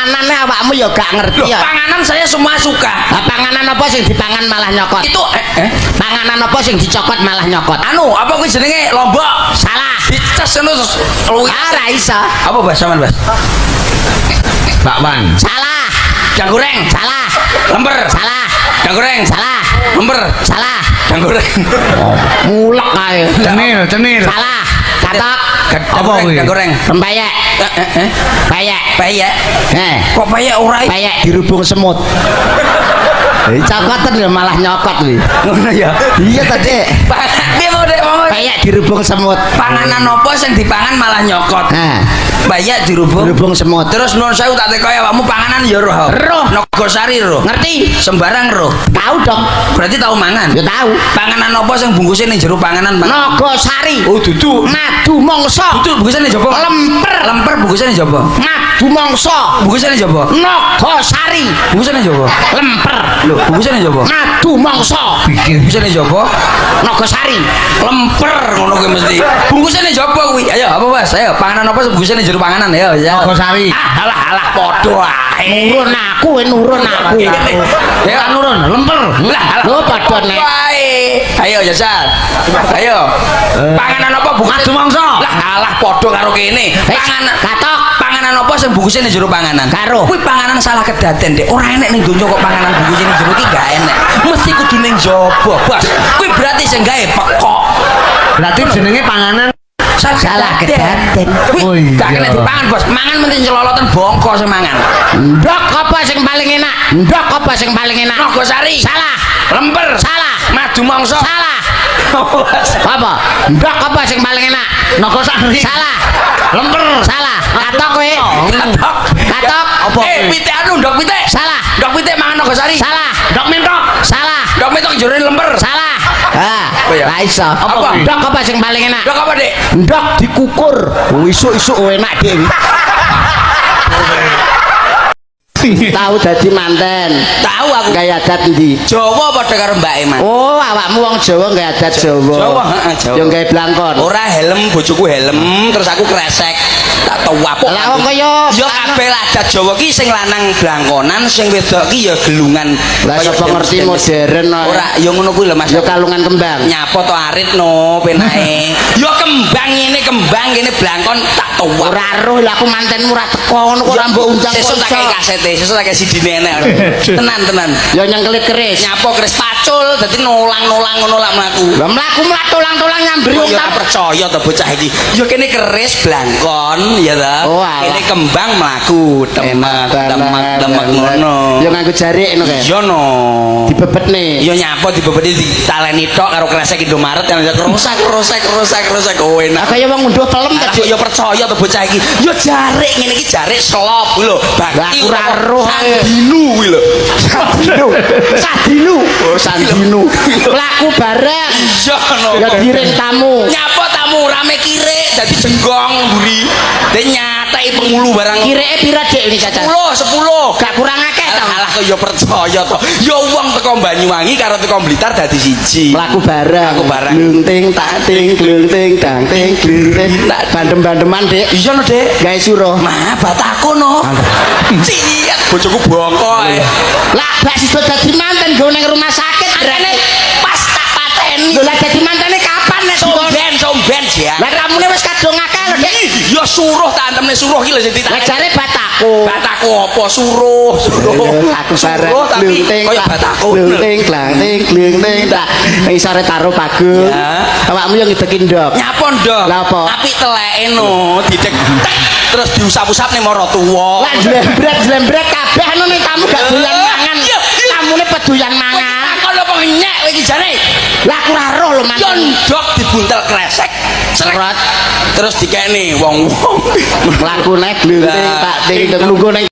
Panganan awakmu ya gak ngerti Loh, ya. Panganan saya semua suka. Lah, panganan apa sing dipangan malah nyokot? Itu eh, eh? Panganan apa sing dicokot malah nyokot? Anu, apa kuwi jenenge, lombok? Salah. Dices ngono terus luwi. Ah, ora iso. Apa, Bas, sampean, Bas? Bakwan. Salah. Gedang goreng. Salah. Lemper. Salah. Gedang goreng. Salah. Lemper. Salah. Gedang goreng. Mulek kae. Cenil, cenil. Salah. Katok. Gedang Apa goreng, kuwi? gedang goreng. Rempeyek. Eh, eh, eh. Peyek. Peyek. Eh. Kok peyek ora? Peyek dirubung semut. Eh, cokoten lho malah nyokot kuwi. Ngono ya. Iya ta, Dik? Piye mau, Dek, mau? Peyek dirubung semut. Panganan apa sing dipangan malah nyokot? Nah, Peyek dirubung. Dirubung semut. Terus nuwun sewu, tak tekoki awakmu, panganan ya roh. Roh. Nogosari roh. Ngerti? Sembarang roh. Tahu dong. Berarti tahu mangan. Ya tahu. Panganan apa sing bungkusnya ning jero panganan? Panganan? Nogosari. Oh, dudu. Madu mongso. Dudu, bungkusnya ning jaba. Lemper. Lemper bungkusnya ning jaba. Madu mongso. Bungkusnya ning jaba. Nogosari. Bungkusnya ning jaba. Lemper. Lho, bungkusnya ning jaba. Madu mongso. Bungkusnya ning jaba. Nogosari. Lemper ngono kuwi mesti. Bungkusnya ning jaba kuwi. Ayo, apa, Mas? Ayo, panganan apa sing bungkusnya ning jero panganan? Ayo, ya. Nogosari. Ah, alah alah, padha ae. Nurun aku, nurun aku. Ya, Nurun, lemper. Lah, alah. Lho, padha nek. Ae. Ayo jajal. Ayo. Panganan apa bungkusnya? Madu mongso. Lah, alah, padha karo kene. Eh, Panganan katok. Panganan apa sing bungkusnya ning jero panganan? Karo. Kuwi panganan salah kedaden, Dek. Ora enek ning donya kok panganan bungkusnya ning jero ki gak enek. Mesti kudu ning jaba, Bos. Kuwi berarti sing gawe pekok. Berarti jenenge panganan Salah, Salah kedaden. Kuwi Oh, iya. gak kena dipangan, Bos. Mangan mesti celoloten bongko sing mangan. Ndok apa sing paling enak? Ndok apa sing paling enak? Nogosari. Salah. Lemper. Salah. Madu mongso. Salah. Bos. Apa? Ndok apa sing paling enak? Nogosari. Salah. Lemper. Salah. Katok kowe. Katok. Katok. Apa Eh, kuwi? pitik anu, ndok pitik. Salah. Ndok pitik mangan nogosari. Salah. Ndok mentok. Salah. Ndok mentok jerone lemper. Salah. Ah, Apa ya? lah iso. Apa? Ndok apa sing paling enak? Ndok apa, Dik? Ndok dikukur. Oh, isuk-isuk enak, Dik. Tahu dadi manten? Tahu aku. Gawe adat endi? Jawa padha karo Mbak Eman. Oh, awakmu wong Jawa gawe adat Jawa. Jawa, heeh, Jawa. Yo gawe blangkon. Ora, helm, bojoku helm, terus aku kresek. Tak tawapuk. Lah, wong kaya Ya kabeh adat Jawa ki sing lanang blangkonan, sing wedok ki ya gelungan. Lah, Kaya sapa ngerti demes-demes. Modern kok. Ora, ya ngono kuwi lho, Mas. Yo kalungan kembang. Nyapa to arit no penake. Ya kembang ngene, kembang ngene, blangkon tak tawap. Ora roh lah aku, mantenmu ora teko ngono kok ora mbok undang. Sesuk kok tak kei iso. Kasete, sesuk tak kei CD-ne enek. Tenan, tenan. Ya nyengkelit keris. Nyapa keris pacul, dadi nolang-nolang ngono lak mlaku. Lah, mlaku mlaku tolang-tolang nyamberi wong Ya ora tak percaya to bocah iki. Ya kene keris blangkon ya ta. Oh, alah. Kene kembang mlaku, temek temek temek ngono. Ya nganggo jarik ngono kae. Iya no. Dibebetne. Ya nyapa dibebeti, ditaleni tok karo kresek Indomaret yang rusak rusak rusak rusak, oh Lah, enak. kaya wong ngunduh pelem Lah ta, kok ya percaya to bocah iki. Ya jarik ngene iki, jarik selop kuwi lho. Lah, Bakti aku ora roh ae. Sandinu kuwi lho. Sandinu. Sandinu. Oh, Sandinu. Mlaku bareng. Iya no. Ya diring tamu. Nyapa tamu rame kirik dadi jenggong mburi. Den nyateki pengulu barang. Kireke pira, Dik, ini cacat? 10 10. Gak kurang akeh to. Alah, kok ya percaya to. Ya wong teko Banyuwangi karo teko Blitar dadi siji. Mlaku bareng. Mlaku bareng. Glunting tak ting glunting dang ting glunting. Bandem-bandeman, Dik. Iya no, Dek. Gawe suruh. Mah bataku no. Ciet bojoku bongko ae. Lah, gak sida dadi manten nggo ning rumah sakit Antene berarti. Pas tak pateni. Lho, lah dadi mantene kapan nek dikon? Somben somben ya. Lah, tamune wis kadung akeh lho, Dik. Ya suruh tak antemne, suruh ki lho sing Lah, ditanya. jare bataku. Bataku apa suruh? Suruh. Aku bareng Suruh tapi glunting kaya tak bataku. glunting glanting glunting tak ngisore taruh pagung. Ya. Awakmu yang ngideki ndok. Nyapa ndok? Lah apa? Apik teleke no, didek tek, terus diusap-usap ning maratuwa. Lah, jlembret jlembret kabeh anu ning tamu gak doyan mangan. Iya. Tamune pedoyan mangan. Takon apa ngenyek kowe iki jane? Lah, aku ora roh lho Yo manten. Ndok dibuntel kresek. Srek. Serot. Terus dikene wong-wong. Mlaku nek glunting Lah. tak ting nunggu ning